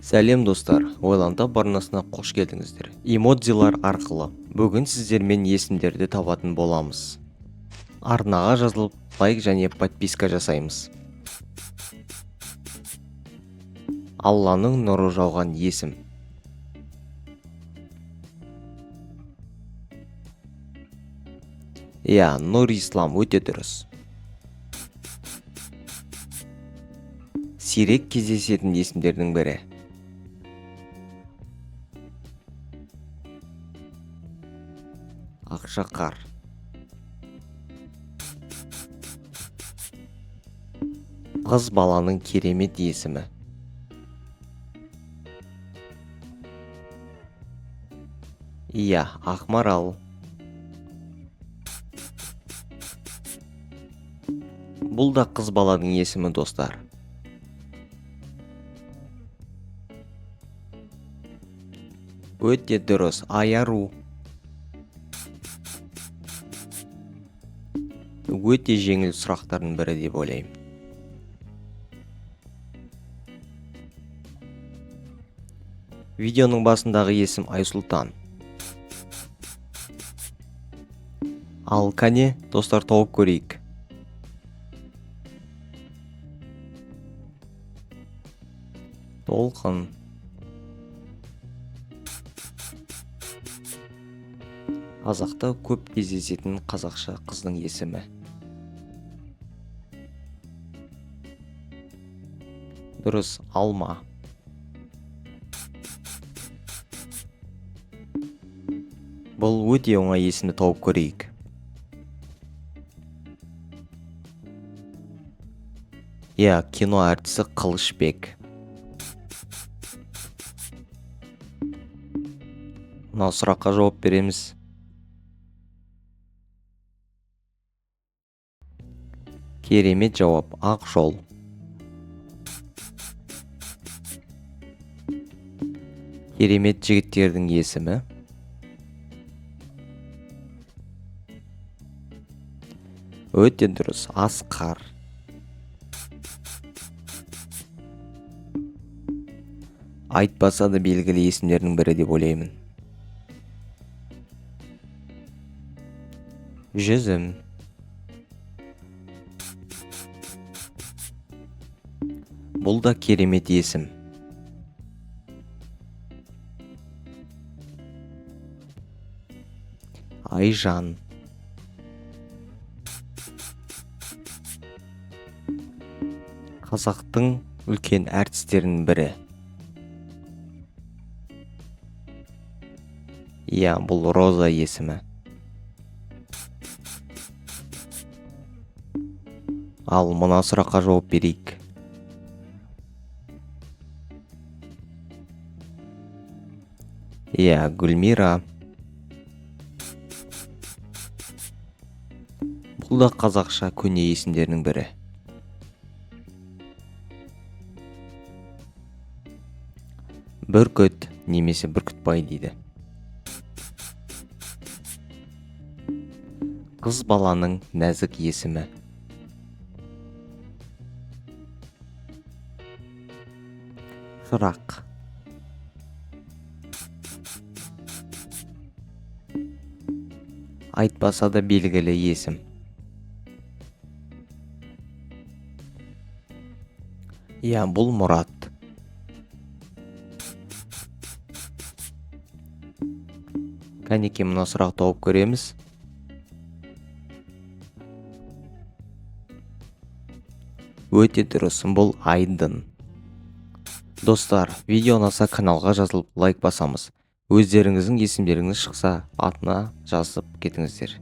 Сәлем, достар! Ойлан тап арнасына қош келдіңіздер. Эмодзилар арқылы бүгін сіздермен есімдерді табатын боламыз. Арнаға жазылып, лайк және подписка жасаймыз. Алланың нұры жауған есім. Иә, Нұр Ислам, өте дұрыс. Сирек кездесетін есімдердің бірі. Ақшақар. Қыз баланың керемет есімі. Иә, Ақмарал. Бұл да қыз баланың есімі, достар. Өте дұрыс, Аяру. Өте жеңіл сұрақтардың бірі деп ойлаймын. Видеоның басындағы есім Айсұлтан. Ал кәне, достар, тауып көрейік. Толқын. Қазақта көп кездесетін қазақша қыздың есімі. Дұрыс, Алма. Бұл өте оңай есімді тауып көрейік. Иә, кино әртісі Қылышбек. Мынау сұраққа жауап береміз. Керемет жауап, Ақ жол. Керемет жігіттердің есімі. Өте дұрыс, Асқар. Айтпаса да белгілі есімдердің бірі деп ойлаймын. Жүзім. Бұл да керемет есім. Айжан. Қазақтың үлкен әртістерінің бірі. Иә, бұл Роза есімі. Ал мына сұраққа жауап берейік. Иә, Гүлмира. Бұл да қазақша көне есімдердің бірі. Бүркіт немесе Бүркітбай дейді. Қыз баланың нәзік есімі. Шырақ. Айтпаса да белгілі есім. Иә, бұл Мұрат. Кәнекей, мына сұрақ тауып көреміз. Өте дұрыс, бұл Айдын. Достар, видео ұнаса, каналға жазылып, лайк басамыз. Өздеріңіздің есімдеріңіз шықса, атына жазып кетіңіздер.